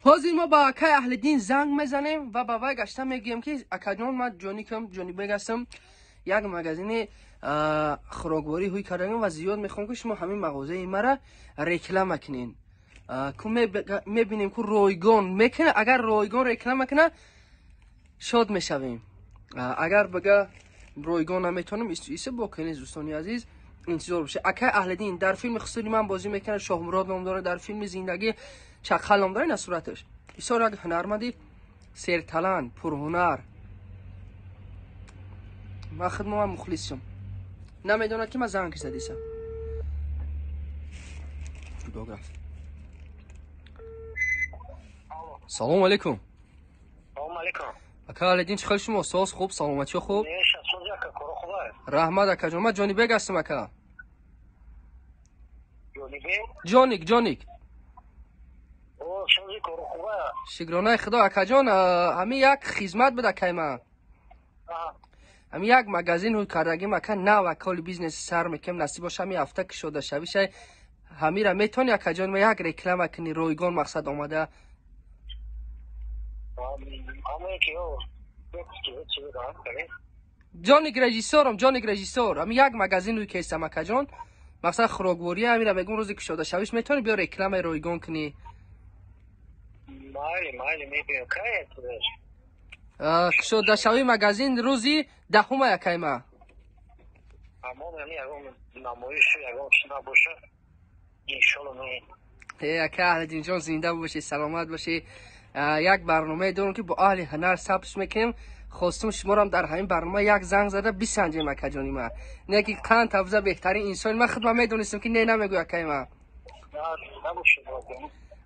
Ҳозир мо ба акай Аҳлиддин занг мезанем ва ба вай гашта мегӯем, ки акаҷон, ман Ҷоникам, Ҷонибек ҳастам, як магазини хӯрокворӣ ҳуй кардагам ва зиёд мехоҳам, ки шумо ҳамин мағозаи мара реклама кунен. Ку мебинем, ку ройгон мекуна. Агар ройгон реклама куна, шод мешавем. Агар бага ройгон наметонам, иса бо кунез. Дӯстони азиз, интизор бошед. Акай Аҳлиддин дар филми хусури ман бозӣ мекунад, Шоҳмурод ном дорад, дар филми Зиндагӣ Чаққал ном дорад. Ина сураташ. Бисёр як ҳунарманди серталант, пурҳунар. Ман худман мухлисам. Намедонад, ки ман занг задисам. Рафт. Салому алейкум. Ака Аҳлиддин, чӣ хел шумо? Соз, хуб, саломатиё хуб? Раҳмат, акаҷон. Ман Ҷонибек ҳастам, ака. Ҷоник, Ҷоник. Шукронаи Худо, акаҷон. Ҳамин як хизмат буд, акай ман. Ҳамин як магазин ҳуй кардагим, ака, нав аколи бизнеси сар мекунем. Насиб боша, ҳамин ҳафта кушода шавиша. Ҳамира метавони, акаҷон, ма як реклама кунӣ ройгон, мақсад омада? Ҷоник режиссёрам, Ҷоник режиссёр. Ҳамин як магазин ҳуй кестам, акаҷон, мақсад хӯрокворӣ. Ҳамира мегӯм, рӯзи кушода шавиш метавонӣ биё рекламаи ройгон кунӣ? Кушодашавии магазин рӯзи 10-ума, акайма. Ака Аҳлиддинҷон, зинда бошӣ, саломат бошӣ. Як барномае дорем, ки бо аҳли ҳунар сабт мекунем. Хостум шуморам дар ҳамин барнома як занг зада бисанҷем, акаҷони ман. Не ки қанд тафза, беҳтарин инсони ман. Худман медонистам, ки не намегӯй, акаи ман.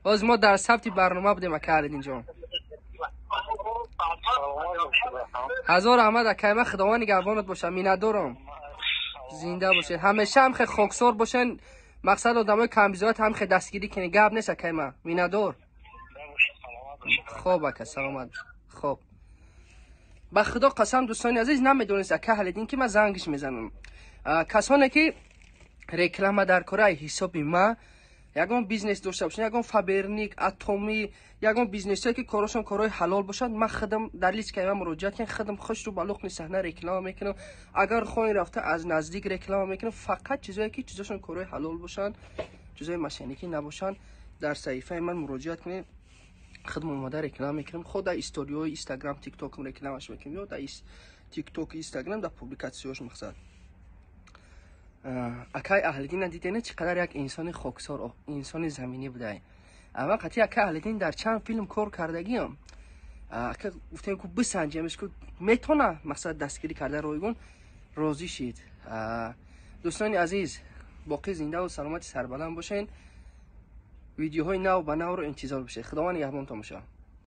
Ҳозир мо дар сабти барнома будем, ака Аҳлиддинҷон. Ҳазор раҳмат, акаи ман, Худованд нигаҳбонат бошад. Миннатдорам, зинда бошед, ҳамеша ҳам хе хоксор бошен. Мақсад одамои камбизоат ҳам хе дастгирӣ кунед, гап нест, акаи ман. Миннатдор. Хоб, ака, саломат. Хоб, ба Худо қасам, дӯстони азиз, намедонист ака Аҳлиддин, ки ман зангиш мезанам. Касоне ки реклама дар кораи ҳисоби ма, ягон бизнес дошта бошанд, ягон Фаберник, Атомӣ, ягон бизнесҳое, ки корошон корҳои ҳалол бошад, ман худам дар личкаи ман муроҷиат кунед. Худам хушру ба луқни саҳна реклама мекунам. Агар хоҳем, рафта аз наздик реклама мекунам. Фақат чизое ки чизошон корҳои ҳалол бошанд, чизои мошенникӣ набошанд, дар саҳифаи ман муроҷиат кунед. Худам омода реклама мекунам. Худ дар историҳои Инстаграм, Тиктокам рекламаш мекунем ё дар Тикток, Инстаграм дар публикатсияҳош. Мақсад, акай Аҳлиддина дидена, чӣ қадар як инсони хоксор, инсони заминӣ будай. Ман қатъи акай Аҳлиддин дар чанд филм кор кардагиам. Ака, гуфтем, ку бисанҷемш, ку метона, мақсад дастгирӣ карда ройгон, розӣ шид. Дӯстони азиз, боқӣ зиндаву саломати сарбаланд бошен. Видеоҳои нав ба навро интизор бошед. Худованд нигаҳбонтон бошад.